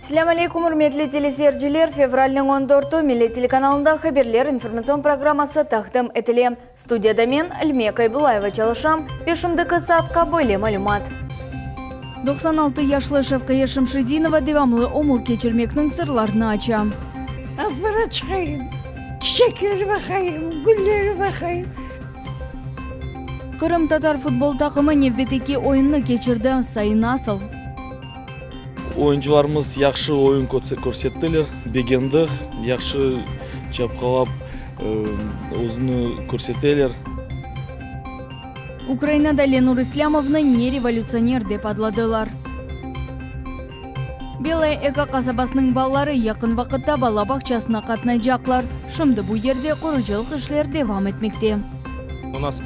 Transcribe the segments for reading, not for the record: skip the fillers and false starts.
Selâm aleykum, ürmetli teleseyirciler! Fevralniñ on dörtü, Millet telekanalında haberler informatsion programması taqdim etile. Studiyada men, Ilmiye Kaybulayeva çalışam ve şimdiki saatqa böyle malümat. 96 yaşlı Şevqiye Şemşedinova devamlı ömür keçirmekniñ sırlarını aça. Azbara çıqayım, çiçekleri baqayım, gülleri baqayım. Qırımtatar futbol taqımı nevbetteki oyunnı keçirdi, sayı nasıl? Oyuncılarımız yahşı oyun körsettiler, begendik, yahşı çapqalap özüni körseteler. Ukrainada Lenur İslâmovnı ne revolütsioner dep adladılar. Belaya Eka qasabasınıñ balaları yaqın vaqıtta bala bağçasına qatnaycaqlar. Şimdi bu yerde qurucılıq işler devam etmekte. U nas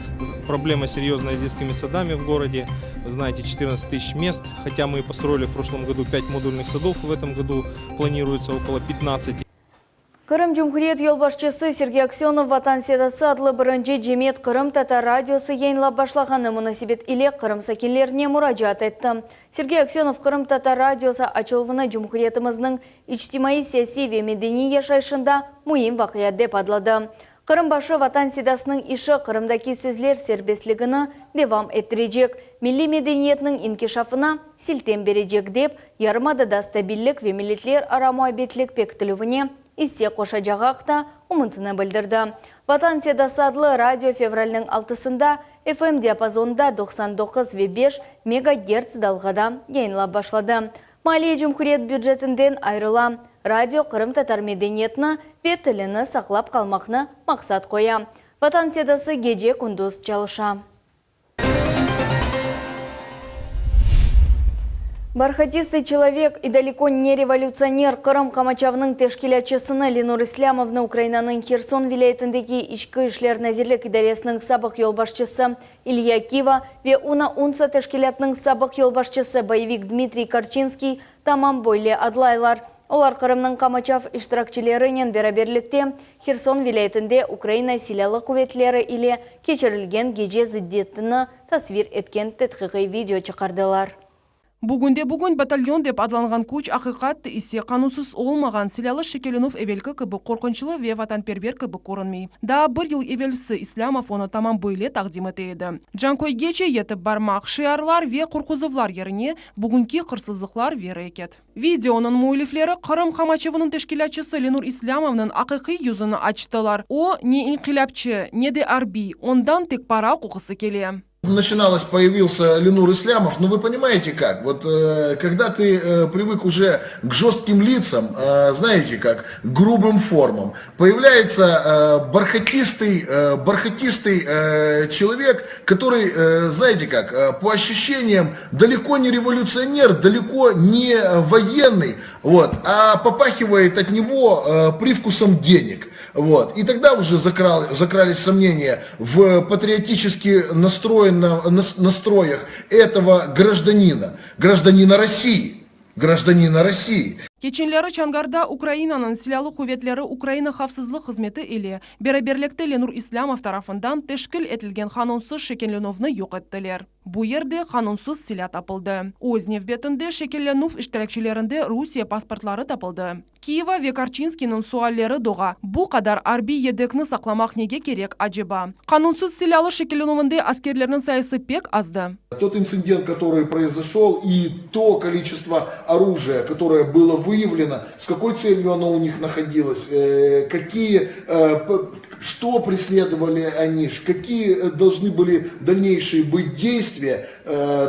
problema seryozная с детскими садами в городе. Вы знаете, 14 тысяч мест, хотя мы и построили в прошлом году 5 модульных садов, в этом году планируется около 15. Qırım Cumhuriyet yolbaşçısı Sergey Aksönov Vatan sedası adlı birinci cemiyet qırımtatar radiosı yayınlap başlağanı munasebet ile Qırım sakinlerine muracaat etti. Sergey Aksönov qırımtatar radiosı açıluvını cumhuriyetimizniñ içtimaiy-siyasiy ve medeniy yaşayışında müim vaqia dep adladı. Qırım başı Vatan sedasınıñ işi Qırımdaki sözler serbestligini devam ettirecek, milliy medeniyetniñ inkişafına siltem berecek dep, yarımadada stabillik ve milletlerara muabbetlik pekitilüvine isse qoşacağı aqta ümütini bildirdi. Vatan sedası adlı radio fevralniñ altısında FM diapazonında 99 ve beş megagerts dalğada yayınlap başladı. Maliye cumhuriyet bücetinden ayırıla. Radio qırımtatar medeniyetini ve tilini saqlap qalmaqnı maqsat qoya. Vatan sedası gece-kündüz çalışa. Barhatistый çelovek i daleko ne revolütsioner Qırım qamaçavınıñ teşkilâtçısını Lenur İslâmovnı Ukrainanıñ Herson vilâyetindeki İçki işler nazirlik idaresiniñ sabıq yolbaşçısı İlya Kiva ve UNA UNSA teşkilâtınıñ sabıq yolbaşçısı boyevik Dmitriy Korçinskiy tamam böyle adlaylar. Olar Qırımnıñ qamaçav iştirakçilerinen beraberlikte Herson vilâyetinde Ukraina Silâlı quvetleri ile keçirilgen gece zıddiyetini tasvir etken tedqiqiy video çıqardılar. Bugünde-bugün batalyon dep adlanğan küç aqiqatta ise qanunsız olmağan silâlı şekillenüv evelki kibi qorqunçlı ve vatanperver kibi körünmey. Daa bir yıl evelsi İslâmov onı tamam böyle taqdim ete edi. Canköygece yetip barmaq, şiarlar ve qorquzuvlar yerine bugünki qırsızlıqlar ve reket. Videonıñ müellifleri Qırım qamaçavınıñ teşkilâtçısı Lenur İslâmovnıñ aqiqiy yüzüni açtılar. O, ne inqilâpçı, ne de arbiy, ondan tek para qoqusı kele. Начиналось, появился Ленур Ислямов, но вы понимаете как, вот когда ты привык уже к жестким лицам, знаете как, к грубым формам, появляется бархатистый, бархатистый человек, который, знаете как, по ощущениям далеко не революционер, далеко не военный, вот, а попахивает от него привкусом денег. Вот. И тогда уже закрал, закрались сомнения в патриотически настроенном, настроях этого гражданина, гражданина России, гражданина России. Keçenleri Çangarda Ukrainanıñ Silâlı quvetleri Ukraina havfsızlıq hızmeti ile beraberlikte Lenur İslâmov tarafından teşkil etilgen qanunsız şekillenüvni yoq ettiler. Bu yerde qanunsız silâ tapıldı. Öz nevbetinde şekillenüv iştirakçilerinde Rusiye pasportları tapıldı. Kiva ve Korçinskiyniñ sualleri doğa, bu qadar arbiy yedekni saqlamaq nege kerek, aceba? Qanunsız silâlı şekillenüvinde askerlerniñ sayısı pek azdı. Тот инцидент, который произошел, и то количество оружия, которое было выявлено, с какой целью оно у них находилось, какие, что преследовали они, какие должны были дальнейшие быть действия,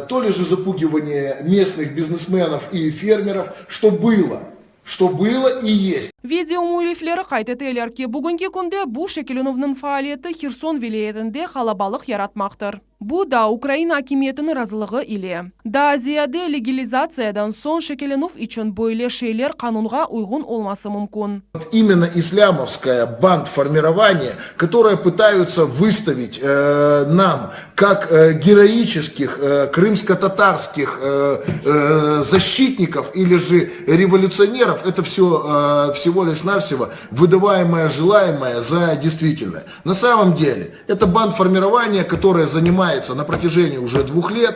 то ли же запугивание местных бизнесменов и фермеров, что было. Что было и есть. Video müellifleri qayd eteler ki, bugünki künde bu şekillenüvniñ faaliyeti Herson vilâyetinde qalabalıq yaratmaqtır. Bu da Ukraina akimiyetiniñ razılığı ile. Daa ziyade legalizatsiyadan soñ şekillenüv içün böyle şeyler qanunğa uyğun olması mümkün. Именно ислямовское бандформирование, которое пытаются выставить нам как героических крымско-татарских защитников или же революционеров, это все всего лишь навсего выдаваемое желаемое за действительное. На самом деле, это бандформирование, которое занимается на протяжении уже двух лет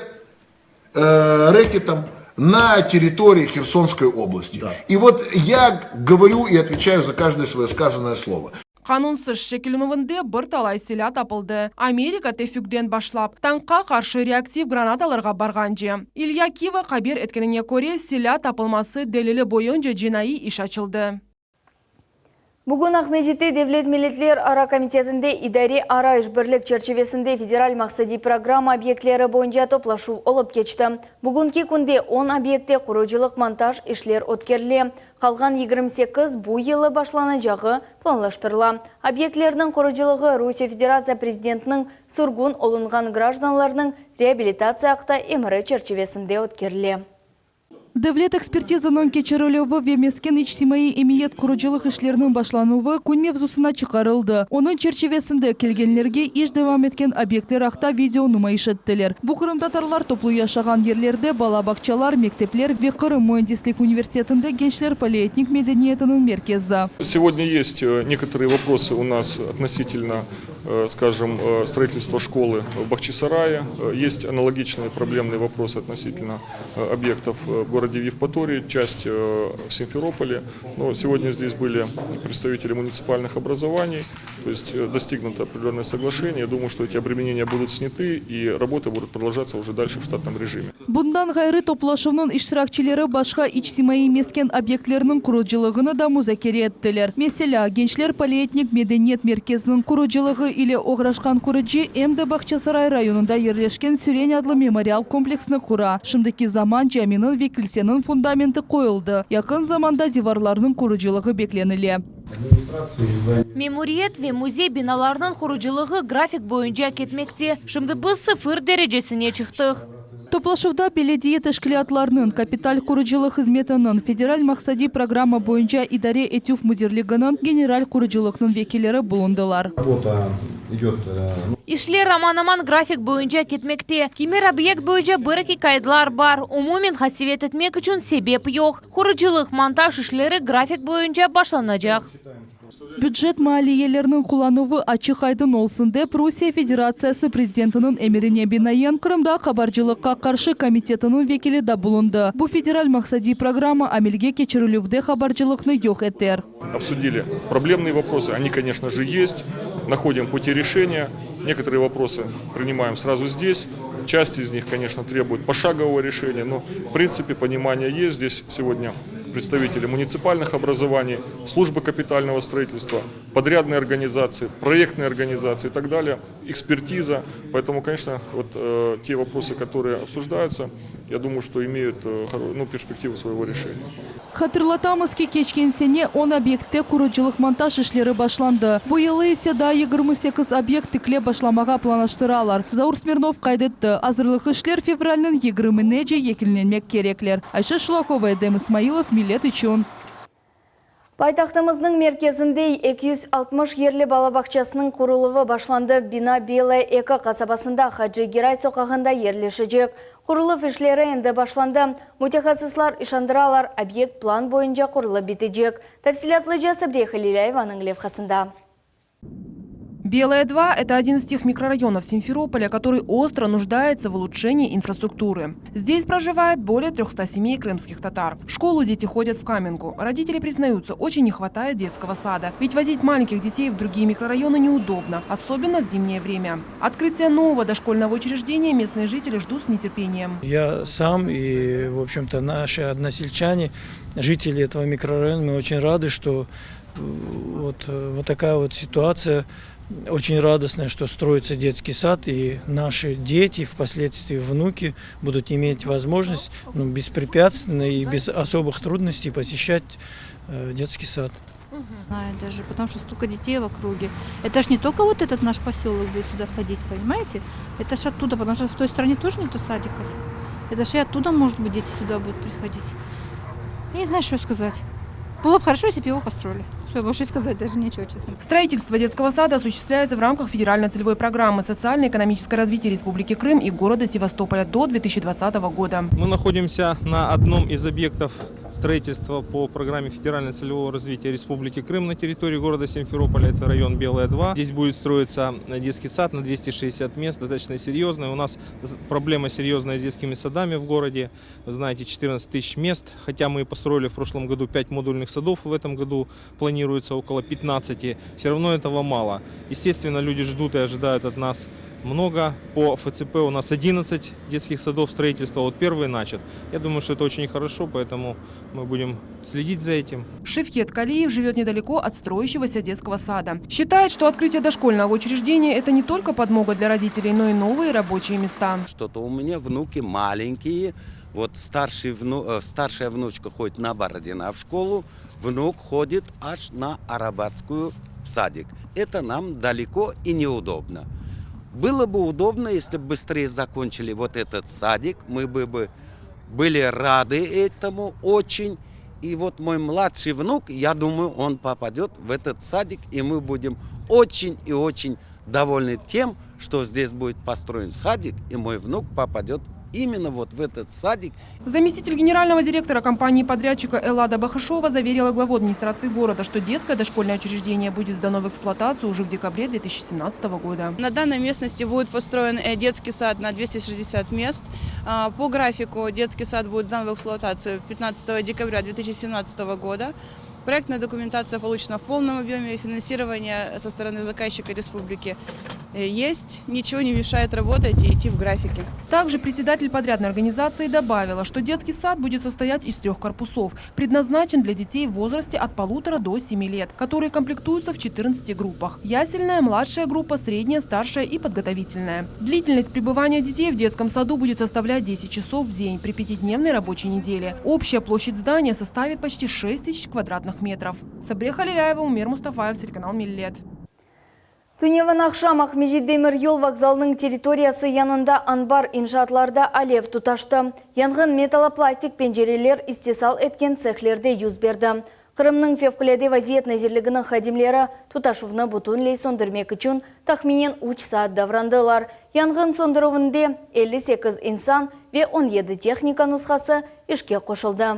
рэкетом. на территории Херсонской области. Да. И вот я говорю и отвечаю за каждое свое сказанное слово. Qanunsız şekillenüvinde bir talay silâ tapıldı. Amerika tevfiqden başlap, tankqa qarşı reaktiv granatalarğa barğance. İlya Kiva haber etkenine köre, silâ tapılması delili boyunca cinaiy iş açıldı. Bugün Aqmescitte Devlet milletlerara komitetinde idare ara işbirlik çerçivesinde federal maqsadiy programma obyektleri boyunca toplaşuv olıp keçti. Bugünki künde 10 obyektte qurucılıq-montaj işler ötkerile. Qalğan 28 bu yılı başlanacağı planlaştırıla. Obyektlerniñ qurucılığı Rusiye Federatsiya Prezidentiniñ sürgün olunğan grajdanlarnıñ reabilitatsiya aqta emiri çerçivesinde ötkerile. Devlet ekspertizanıñ keçirilüvi ve mesken içtimaiy emiyet qurucılıq işleriniñ başlanuvı kün mevzusına çıqarıldı. Onıñ çerçivesinde kelgenlerge iş devam etken obyektler aqta video numayış ettiler. Bu qırımtatarlar toplu yaşağan yerlerde bala bağçalar, mektepler ve Qırım müendislik universitetinde gençler polietnik medeniyetiniñ merkezi. Сегодня есть э, некоторые вопросы у нас относительно, э, скажем, э, строительства школы в Бахчисарае. Есть аналогичные проблемные вопросы относительно объектов в городе Евпатории, часть в Симферополе. Но сегодня здесь были представители муниципальных образований, то есть достигнуто определенное соглашение. Я думаю, что эти обременения будут сняты и работы будут продолжаться уже дальше в штатном режиме. Bundan ğayrı toplaşuvnıñ iştirakçileri başqa içtimaiy mesken obyektleriniñ qurucılığını da muzakere ettiler. Meselâ, Gençler polietnik medeniyet merkeziniñ qurucılığı ile oğraşqan qurucı em de Bağçasaray rayonında yerleşken Süren adlı memorial kompleksni qura. Şimdiki zaman caminiñ ve kilseniñ fundamenti qoyuldı. Yaqın zamanda divarlarnıñ qurucılığı beklenile. Memuriyet ve müzey binalarınıñ qurucılığı grafik boyunca ketmekte. Şimdi biz sıfır derecesine çıqtıq. Toplaşuvda belediye teşkilâtlarınıñ, kapital qurucılıq hızmetiniñ, federal maqsadiy programma boyunca idare etüv müdirliginiñ, general qurucılıqnıñ vekilleri bulundılar. İşler aman-aman grafik boyunca ketmekte. Kimer obyekt boyunca bir-eki qaydlar bar. Umumen qasevet etmek içün sebep yoq. Qurucılıq, montaj işleri grafik boyunca başlanacaq. Bücet maliyeleriniñ qullanuvı açıq-aydın olsun dep, Rusiye Federatsiyası Prezidentiniñ emirine binaen, Qırımda qabarcılıqqa qarşı komitetiniñ vekili da bulundı. Bu federal maqsadiy programma amelge keçirilüvde qabarcılıqnı yoq eter. Обсудили проблемные вопросы, они, конечно же, есть. Находим пути решения. Некоторые вопросы принимаем сразу здесь. Часть из них, конечно, требует пошагового решения, но, в принципе, понимание есть. Здесь сегодня представители муниципальных образований, службы капитального строительства, подрядные организации, проектные организации и так далее, экспертиза. Поэтому, конечно, вот э, те вопросы, которые обсуждаются, я думаю, что имеют э, ну, перспективу своего решения. Hatırlatamız ki, keçken sene 10 obyektte qurucılıq-montaj işleri başlandı. Bu yılı ise daa 28 obyekt tiklep başlamağa planlaştıralar. Zaur Smirnov qayd etti, azırlıq işler fevralniñ 20-nece yekünlenmek kerekler. Ayşe Şulakova, Edem İsmailov, Millet içün. Paytahtımıznıñ merkezinde 260 yerli bala bağçasınıñ quruluvı başlandı. Bina Belaya 2 qasabasında Hacı Geray soqağında yerleşecek. Quruluv işleri endi başlandı. Mütehassıslar işandıralar, obyekt plan boyunca qurulıp bitecek. Tafsilâtlıca Sabriye Halilayevanıñ levhasında. Белая 2 – это один из тех микрорайонов Симферополя, который остро нуждается в улучшении инфраструктуры. Здесь проживает более 300 семей крымских татар. В школу дети ходят в Каменку. Родители признаются, очень не хватает детского сада. Ведь возить маленьких детей в другие микрорайоны неудобно, особенно в зимнее время. Открытие нового дошкольного учреждения местные жители ждут с нетерпением. Я сам и, в общем-то, наши односельчане, жители этого микрорайона, мы очень рады, что вот, вот такая вот ситуация очень радостная, что строится детский сад, и наши дети, впоследствии внуки, будут иметь возможность ну, беспрепятственно и без особых трудностей посещать э, детский сад. Знаю даже, потому что столько детей в округе. Это ж не только вот этот наш поселок будет сюда ходить, понимаете? Это ж оттуда, потому что в той стороне тоже нету садиков. Это ж и оттуда, может быть, дети сюда будут приходить. Я не знаю, что сказать. Было бы хорошо, если бы его построили. Все, больше сказать даже нечего, честно. Строительство детского сада осуществляется в рамках федеральной целевой программы «Социально-экономическое развитие Республики Крым и города Севастополя» до 2020 года. Мы находимся на одном из объектов строительства. строительство по программе федерального целевого развития Республики Крым на территории города Симферополя, это район Белая 2. Здесь будет строиться детский сад на 260 мест, достаточно серьезный. У нас проблема серьезная с детскими садами в городе. Вы знаете, 14 тысяч мест, хотя мы построили в прошлом году 5 модульных садов, в этом году планируется около 15. Все равно этого мало. Естественно, люди ждут и ожидают от нас много. По ФЦП у нас 11 детских садов строительства, вот первый начат. Я думаю, что это очень хорошо, поэтому мы будем следить за этим. Шевкет Калиев живет недалеко от строящегося детского сада. Считает, что открытие дошкольного учреждения – это не только подмога для родителей, но и новые рабочие места. Что-то у меня внуки маленькие. Вот старший вну, э, старшая внучка ходит на Бородина в школу, внук ходит аж на Арабатскую в садик. Это нам далеко и неудобно. Было бы удобно, если бы быстрее закончили вот этот садик. Мы бы, бы были рады этому очень. И вот мой младший внук, я думаю, он попадет в этот садик, и мы будем очень и очень довольны тем, что здесь будет построен садик, и мой внук попадет именно вот в этот садик. Заместитель генерального директора компании-подрядчика Эллада Бахашова заверила главу администрации города, что детское дошкольное учреждение будет сдано в эксплуатацию уже в декабре 2017 года. На данной местности будет построен э, детский сад на 260 мест. А, по графику детский сад будет сдан в эксплуатацию 15 декабря 2017 года. Проектная документация получена в полном объеме, финансирование со стороны заказчика республики э, есть. Ничего не мешает работать и идти в графике. Также председатель подрядной организации добавила, что детский сад будет состоять из трех корпусов. Предназначен для детей в возрасте от полутора до семи лет, которые комплектуются в 14 группах. Ясельная, младшая группа, средняя, старшая и подготовительная. Длительность пребывания детей в детском саду будет составлять 10 часов в день при пятидневной рабочей неделе. Общая площадь здания составит почти 6 тысяч квадратных метров. Сабре Халиляева, Умер Мустафаев, телеканал Миллет. Tünevin aqşam Aqmescit demir yol vokzalınıñ territoriyası yanında anbar inşaatlarda alev tutaştı. Yanğın metalloplastik pencereler istisal etken tsehlerde yüz berdi. Qırımnıñ Fevqulâde vaziyet nazirliginiñ hadimleri tutaşuvnı bütünley söndürmek içün tahminen üç saat davrandılar. Yanğın söndürüvinde 58 insan ve 17 tehnika nushası işke qoşuldı.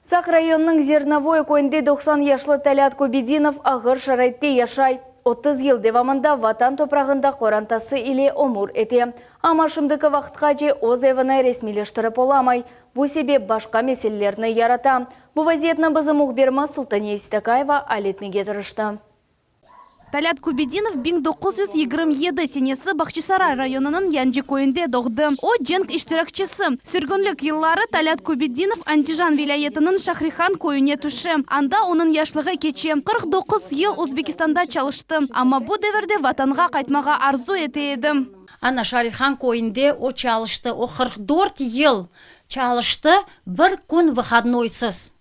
Saq rayonınıñ Zernovoye köyünde 90 yaşlı Talât Kübedinov ağır şaraitte yaşay. 30 yıl devamında vatan toprağında qorantası ile ömür ete. Amma şimdiki vaqıtqace öz evini resmiyleştirip olamay. Bu sebep başqa meselelerni yarata. Bu vaziyetni bizim mühbirimiz Sultaniye Seytakayeva al etmege tırıştı. Talât Kübedinov 1927 senesi Bağçasaray rayonınıñ Yanci köyünde doğdı. O, cenk iştirakçisi. Sürgünlik yılları Talât Kübedinov Andijan vilâyetiniñ Şahrihan köyüne tüşe. Anda onıñ yaşlığı keçe. 49 yıl Özbekistanda çalıştı, amma bu devirde Vatanğa qaytmağa arzu ete edi. Ana, Şahrihan köyünde o çalıştı. O 44 yıl çalıştı, bir kün vıhodnoysız.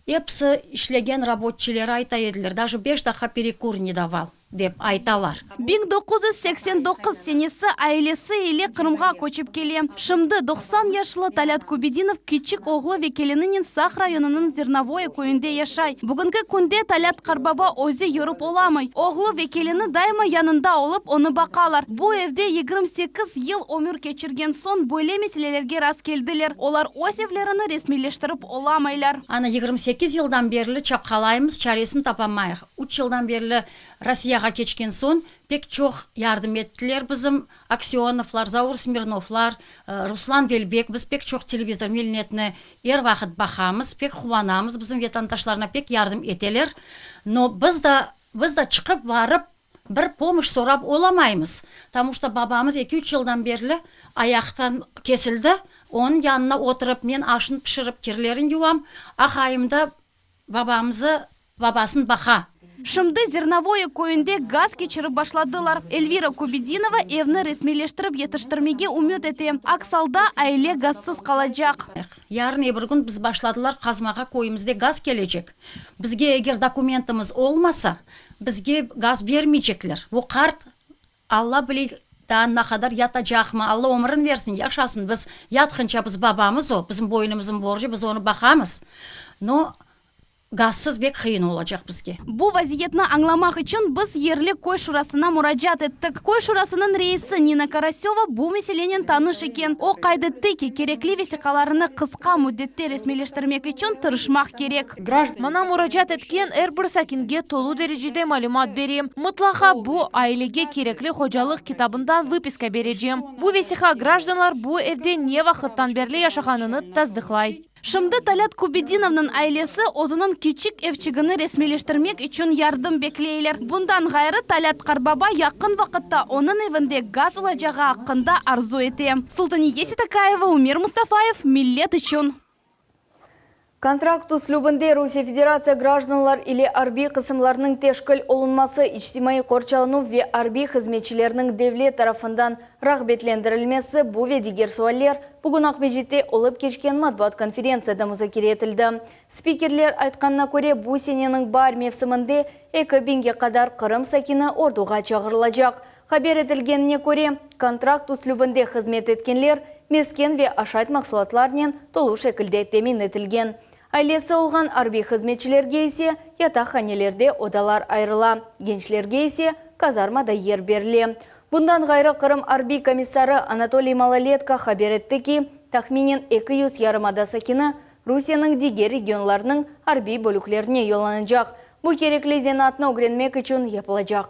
Episi işlegen raboçiyler ayta ediler, даже beş daqqa перекур не давал, dep aytalar. 1989 senesi ailesi ile Qırımğa köçip kele. Şimdi 90 yaşlı Talât Kübedinov kiçik oğlu ve kelininen Saq rayonınıñ Zernovoye köyünde yaşay. Bugünki künde Talât qartbaba özü yürip olamay. Oğlu ve kelini daima yanında olıp onı baqalar. Bu evde 28 yıl ömür keçirgen soñ böyle meselelerge rast keldiler. Olar öz evlerini resmiyleştirip olamaylar. Ana 28 yıldan berli çapqalaymız, çaresini tapamayıq. Üç yıldan berli Rossiyağa keçken soñ pek çoq yardım ettiler bizim Aksönovlar, Zaur Smirnovlar, Ruslan Belbek. Biz pek çoq televizor Milletni er vaqıt baqamız, pek quvanamız, bizim vetandaşlarına pek yardım eteler. Но biz da, biz da çıqıp barıp bir помощь sorap olamaymız. Потому что babamız 2-3 yıldan berli ayaqtan kesildi. Onıñ yanına oturıp men aşını pişirip kirlerin yuvam. Aqayım da babamızı babasın baqa. Şimdi Zernovoye köyünde gaz keçirip başladılar. Elvira Kübedinova evni resmiyleştirip yetiştirmege ümüt ete. Aks alda aile gazsız qalacaq. Yarın bir kün biz başladılar qazmağa köyümizde gaz kelecek. Bizge eger dokumentimiz olmasa, bizge gaz bermeycekler. Bu qart Alla bile daa ne qadar yatacaqmı, Alla ömrün bersin, yaşasın. Biz yatqınca biz babamız o, bizim boynumıznıñ borcu, biz onı baqamız. Но. Gazsız bek qıyın olacaq bizge. Bu vaziyetni añlamaq içün biz yerli köy şurasına muracaat ettik. Köy şurasınıñ reisi Nina Karasöva bu meselenen tanış eken. O qayd etti ki, kerekli vesiqalarını qısqa müddette resmiyleştirmek içün tırışmaq kerek. Maña muracaat etken er bir sakinge tolu derecede malümat berem. Mıtlaqa bu ailege kerekli hocalıq kitabından vıpiska berecem. Bu vesiqa grajdanlar bu evde ne vaqıttan berli yaşağanını tasdıqlay. Şimdi Talât Kübedinovnıñ ailesi özüniñ kiçik evçigini resmiyleştirmek içün yardım bekleyler. Bundan ğayrı, Talât qartbaba yaqın vaqıtta onıñ evinde gaz olacağı aqqında arzu ete. Sultaniye Seytakayeva, Ümer Mustafayev, Millet içün. Kontrakt üslübinde Rusiye Federatsiya grajdanlar ile arbiy qısımlarnıñ teşkil olunması, içtimaiy qorçalanuv ve arbiy hızmetçilerniñ devlet tarafından rağbetlendirilmesi, bu ve diger sualler bugün Aqmescitte olıp keçken matbuat konferentsiyada muzakere etildi. Spikerler aytqanına köre, bu seneniñ baar mevsiminde eki biñge qadar Qırım sakini orduğa çağırılacaq. Haber etilgenine köre, kontrakt üslübinde hızmet etkenler mesken ve aşayt mahsulatlarnen tolu şekilde temin etilgen. Ailesi olğan arbiy hızmetçilerge ise yataqhanelerde odalar ayırıla, gençlerge ise kazarmada yer berile. Bundan ğayrı, Qırım arbiy komissarı Anatoliy Maloletko haber etti ki, tahminen 200 yarımada sakini Rusiyeniñ diger regionlarınıñ arbiy bölüklerine yollanacaq. Bu kerekli zenaatnı ögrenmek içün yapılacaq.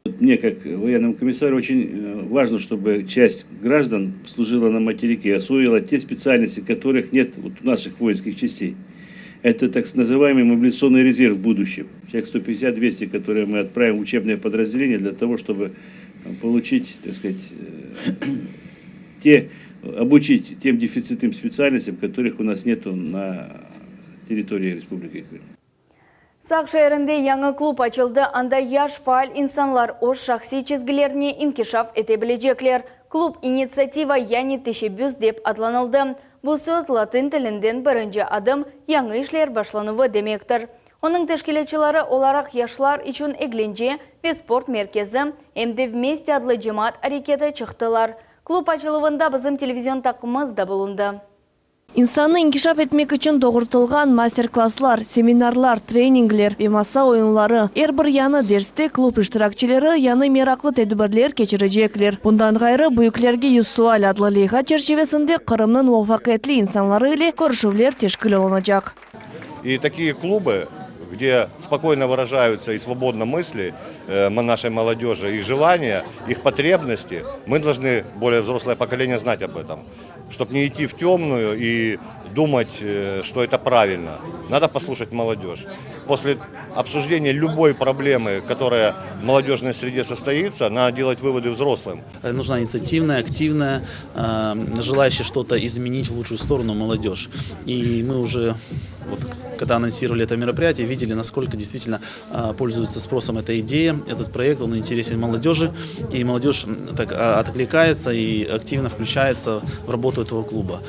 Мне, как военному комиссару, очень э, важно, чтобы часть граждан служила на материке, освоила те специальности, которых нет вот в наших воинских частей. Это так называемый мобилизационный резерв в будущем. Человек 150-200, которые мы отправим в учебное подразделение для того, чтобы получить, так сказать, э, те, обучить тем дефицитным специальностям, которых у нас нету на территории Республики Крым. Saq şeerinde yañı klub açıldı, anda yaş faal insanlar öz şahsiy çizgilerini inkişaf ete bilecekler. Klub İnitsiativa, yani teşebbüs dep adlanıldı. Bu söz latin tilinden birinci adım, yañı işler başlanuvı demektir. Onıñ teşkilâtçıları olaraq yaşlar içün eglence ve sport merkezi, em de Vmeste adlı cemaat areketi çıqtılar. Klub açıluvında bizim televizion taqımımız da bulundı. İnsannı inkişaf etmek içün doğrultılğan master-klasslar, seminarlar, treningler ve masa oyunları. Er bir yañı derste klub iştirakçileri yañı meraqlı tedbirler keçirecekler. Bundan ğayrı, Büyüklerge yüz sual adlı leyha çerçivesinde Qırımnıñ muvafaqiyetli insanları ile körüşüvler teşkil olunacaq. И такие клубы, где спокойно выражаются и свободно мысли э, нашей молодежи, их желания, их потребности, мы должны, более взрослое поколение, знать об этом. Чтобы не идти в темную и думать, э, что это правильно. Надо послушать молодежь. После обсуждения любой проблемы, которая в молодежной среде состоится, надо делать выводы взрослым. Нужна инициативная, активная, э, желающая что-то изменить в лучшую сторону молодежь. И мы уже, вот, когда анонсировали это мероприятие, видели, насколько действительно э, пользуется спросом эта идея, этот проект, он интересен молодежи, и молодежь так откликается и активно включается в работу этого клуба.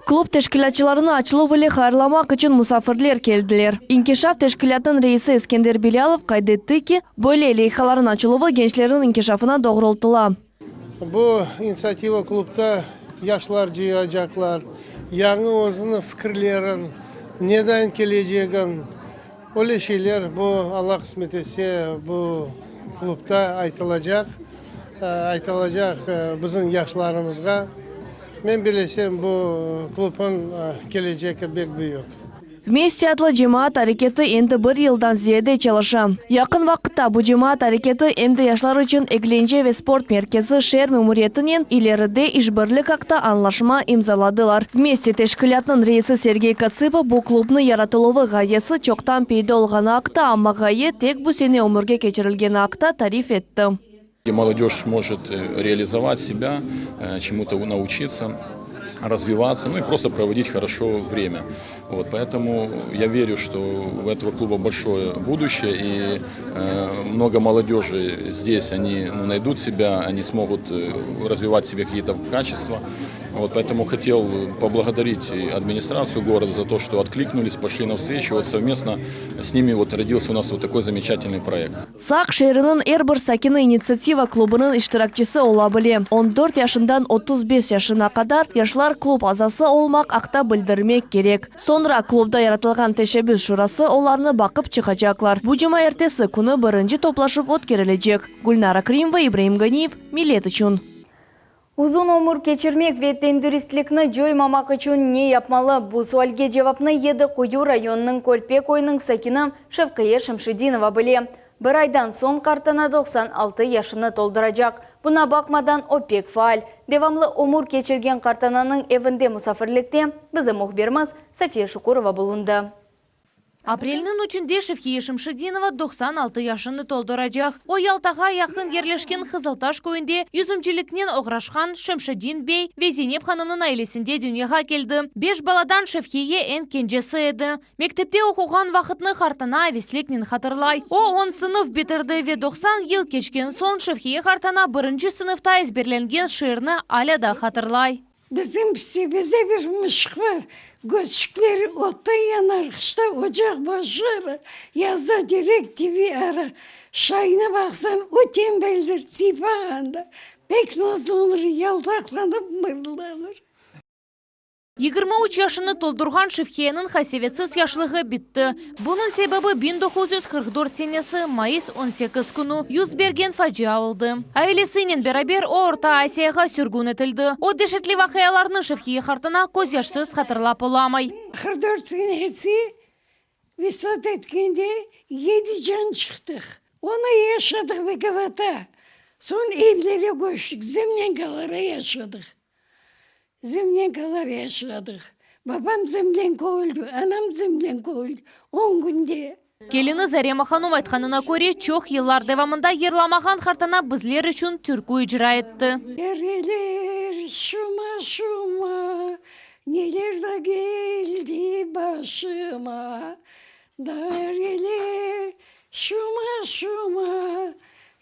Klub teşkilâtçılarını açıluv ile hayırlamaq içün musafirler keldiler. İnkişaf teşkilâtınıñ reisi Eskender Bilâlov qayd etti ki, böyle leyhalarnıñ açıluvı gençlerniñ inkişafına doğrultıla. Bu İnitsiativa klubta yaşlar cıyacaqlar, yañı özüniñ fikirlerin, neden kelecegin, öyle şeyler bu, Alla qısmet etse, bu klubta aytılacaq, aytılacaq bizim yaşlarımızğa. Men bilesem, bu klubnıñ kelecegi bek büyük. Vmeste adlı cemaat areketi endi bir yıldan ziyade çalışa. Yaqın vaqıtta bu cemaat areketi em de yaşlar içün eglence ve sport merkezi şeer memuriyetinen ileride işbirlik aqta añlaşma imzaladılar. Vmeste teşkilâtınıñ reisi Sergey Katsıpa bu klubnıñ yaratıluvı ğayesi çoqtan peyda olğanı aqta, amma ğaye tek bu sene ömürge keçirilgeni aqta tarif etti. Молодежь может э, реализовать себя, э, чему-то научиться, развиваться, ну и просто проводить хорошо время. Вот, поэтому я верю, что у этого клуба большое будущее, и э, много молодежи здесь, они ну, найдут себя, они смогут э, развивать в себе какие-то качества. Вот, поэтому хотел поблагодарить администрацию города за то, что откликнулись, пошли навстречу. Вот совместно с ними вот родился у нас вот такой замечательный проект. Saq şeeriniñ er bir sakini İnitsiativa klubınıñ iştirakçisi ola bile. On dört yaşından 35 yaşına qadar yaşlar klub azası olmaq aqta bildirmek kerek. Soñra klubda yaratılğan teşebbüs şurası olarnı baqıp çıqacaqlar. Bu cumaertesi künü birinci toplaşuv ötkerilecek. Gülnara Krimova, İbraim Ganiyev, Millet içün. Uzun ömür keçirmek ve tendüristlikni coymamaq içün ne yapmalı? Bu sualge cevapnı Yedi Quyu rayonınıñ Körpe köyüniñ sakini Şevqiye Şemşedinova bile. Bir aydan soñ qartana 96 yaşını tolduracaq. Buña baqmadan o pek faal. Devamlı ömür keçirgen qartananıñ evinde musafirlikte bizim mühbirimiz Safiye Şukurova bulundı. Aprelniñ üçünde Şevqiye Şemşedinova 96 yaşını tolduracaq. O Yaltağa yaqın yerleşken Qızıltaş köyünde yüzümciliknen oğraşqan Şemşedin bey ve Zeynep hanımnıñ ailesinde dünyağa keldi. Beş baladan Şevqiye eñ kencesi edi. Mektepte oquğan vaqıtnı qartana avesliknen hatırlay. O, 10 sınıf bitirdi ve 90 yıl keçken soñ Şevqiye qartana birinci sınıfta ezberlengen şiirni alâ da hatırlay. Bizim bizde bir mışıq bar. Közçükleri ottan yanar, qışta ocaq başı arar, yazda terek tibi arar. Şayına baqsañ, o tenbeldir, sıypağanda pek nazlanır, yaltaqlanıp mırıldanır. 23 yaşını toldurğan Şevqiyeniñ qasevetsiz yaşlığı bitti. Bunıñ sebebi 1944 senesi mayıs 18 künü 100 bergen facia oldı. Ailesinen beraber o Orta Asiyağa sürgün etildi. O deşetli vaqialarnı Şevqiye qartana közyaşsız hatırlap olamay. 44 senesi vefat etkende yedi can çıqtıq. Onı yaşadıq Bekovata. Soñ evlere köçtik, zemlyankalara yaşadıq. Zemlyankalar yaşadıq. Babam zemlyanka öldi, anam zemlyanka öldi. 10 künde. Kelini Zarema hanım aytqanına köre, çoq yıllar devamında yırlamağan qartana bizler içün türkü icra etti. Dereler şuma şuma, neler de geldi başıma. Dereler şuma şuma,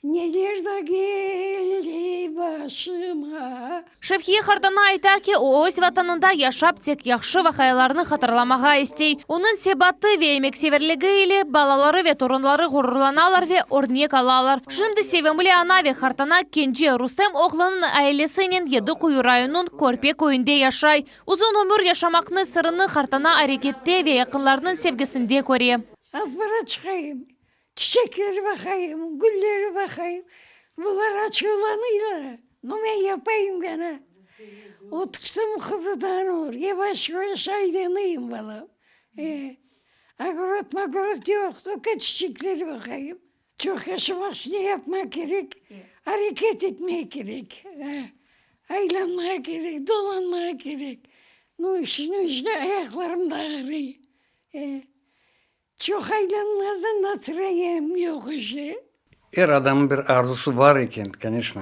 neler de geldi başıma. Şevqiye qartana ayta ki, o öz vatanında yaşap tek yahşı vaqialarnı hatırlamağa istey. Onıñ sebatı ve emekseverligi ile balaları ve torunları ğururlanalar ve örnek alalar. Şimdi sevimli ana ve qartana kence Rustem oğlunıñ ailesinen Yedi Quyu rayonınıñ Körpe köyünde yaşay. Uzun ömür yaşamaqnıñ sırını qartana arekette ve yaqınlarınıñ sevgisinde köre. Azbarğa çıqayım, çiçekleri baqayım, gülleri baqayım. Bular açuvlanıylar. Ну, men yapayım gene. Otursam hudadan olur. Yavaş yavaş aylanayım balam. E, огород magorod yoq, только çiçekleri baqayım. Çoq yaşamaq ne yapmaq kerek? Areket etmek kerek. Aylanmaq kerek, dolanmaq kerek. Ну, şimdi işte ayaqlarım da ağrıy. E, çoq aylanmadan настроением yoq işte. Er adamnıñ bir arzusı bar eken, конечно.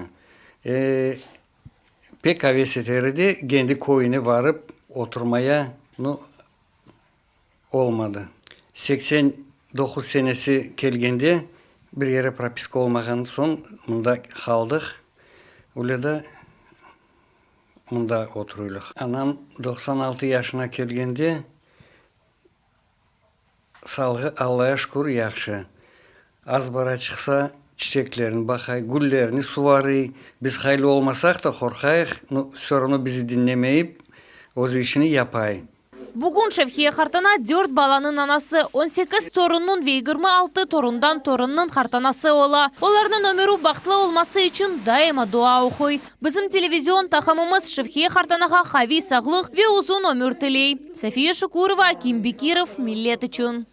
E, pek aves eter edi, kendi köyüne barıp oturmaya, ну, olmadı. 89 senesi kelgende bir yere propiska olmağan soñ mında qaldıq. Öyle de mında oturıylıq. Anam 96 yaşına kelgende sağlığı Allaya şükür yahşı. Azbarğa çıqsa çiçeklerini baqay, güllerini suvarıy. Biz hayli olmasaq da qorqayıq, ну, все равно bizi diñlemeyip öz işini yapay. Bugün Şevqiye qartana dört balanıñ anası, 18 torunnıñ ve 26 torundan torunnıñ qartanası ola. Olarnıñ ömüri bahtlı olması içün daima dua oquy. Bizim televizion taqımımız Şevqiye qartanağa qaviy sağlıq ve uzun ömür tiley. Safiye Şukurova, Akim Bekirov, Millet içün.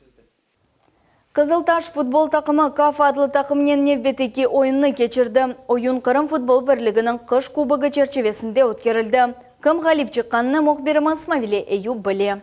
Kızıltaş futbol taqımı KAF adlı taqımnen nevbetteki oyunnı keçirdi. Oyun Qırım futbol birliginiñ qış kubogı çerçivesinde ötkerildi. Kim ğalip çıqqanını mühbirimiz Mavile Eyüp bile.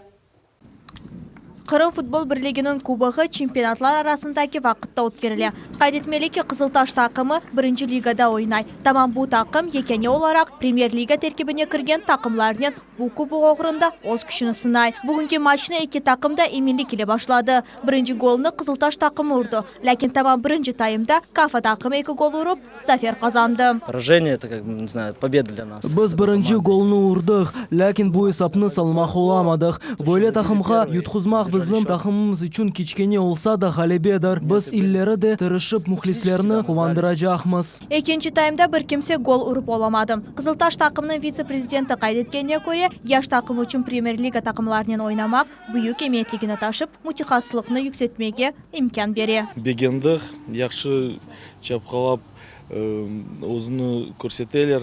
Qırım futbol birliginiñ kuboğı çempionatlar arasındaki vaqıtta ötkerile. Qayd etmeli ki, Qızıltaş taqımı birinci ligada oynay. Tamam bu taqım yekâne olaraq Premyer-liga terkibine kirgen taqımlarnen bu kubok oğrunda öz küçüni sınay. Bugünki maçnı eki taqım da eminlik ile başladı. Birinci golnı Qızıltaş taqımı urdı. Lâkin tamam birinci taymda Kafa taqımı eki gol urıp, zafer qazandı. Poraženiye, eto, kak bı, ne znayu, pobeda dlâ nas. Biz birinci golnı urdıq, lâkin bu esapnı salmaq olamadıq. Böyle taqımğa yutquzmaq bizim taqımımız içün kiçkene olsa da ğalebedir. Biz ileri de tırışıp mühlislerni quvandıracaqmız. Ekinci taymda bir kimse gol urıp olamadı. Qızıltaş taqımınıñ vitse-prezidenti qayd etkenine köre, yaş taqım içün Premyer-liga taqımlarınen oynamaq büyük emiyetligini taşıp, mütehassıslıqnı yükseltmege imkân bere. Begendik, yahşı çapqalap özüni körseteler.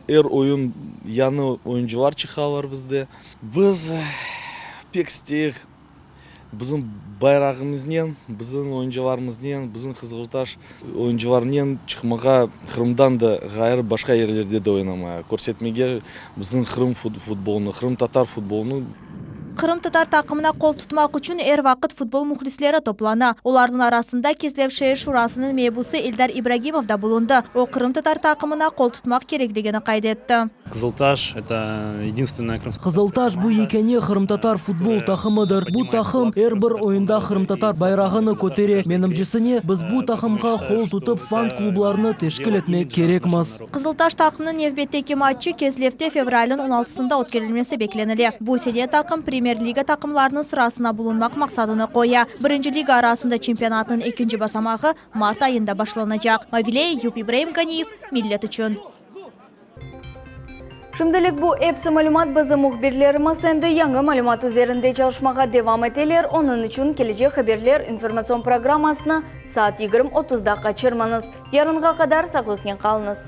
Er oyun yañı oyuncılar çıqalar bizde. Biz pek isteyik bizim bayrağımıznen, bizim oyuncılarımıznen, bizim Qızıltaş oyuncılarınen çıqmağa, Qırımdan da ğayrı başqa yerlerde de oynamaya, körsetmege bizim Qırım futbolını, qırımtatar futbolını. Qırımtatar taqımına qol tutmaq içün er vaqıt futbol mühlisleri toplana. Olarnıñ arasında Kezlev şeer şurasınıñ mebusı Eldar İbragimov da bulundı. O, qırımtatar taqımına qol tutmaq kerekligini qayd etti. Qızıltaş, eto yedinstvennaya krımsko-tatarskaya Qızıltaş bu yekâne qırımtatar futbol taqımıdır. Bu taqım er bir oyunda qırımtatar bayrağını kötere. Menimcesine, biz bu taqımğa qol tutıp fan-klublarnı teşkil etmek kerekmiz. Qızıltaş taqımınıñ nevbetteki matçı Kezlevde fevralniñ on altısında ötkerilmesi beklenile. Bu sene taqım Premyer-liga taqımlarınıñ sırasına bulunmaq maqsadını qoya. Birinci liga arasında çempionatnıñ ekinci basamağı mart ayında başlanacaq. Mavile Eyüp, İbraim Ganiyev, Millet içün. Şimdilik bu epsi malümat, bizim mühbirlerimiz endi yañı malümat üzerinde çalışmağa devam eteler, onıñ içün kelecek haberler informatsion programmasını saat 20.30-da qaçırmañız. Yarınğa qadar sağlıqnen qalıñız.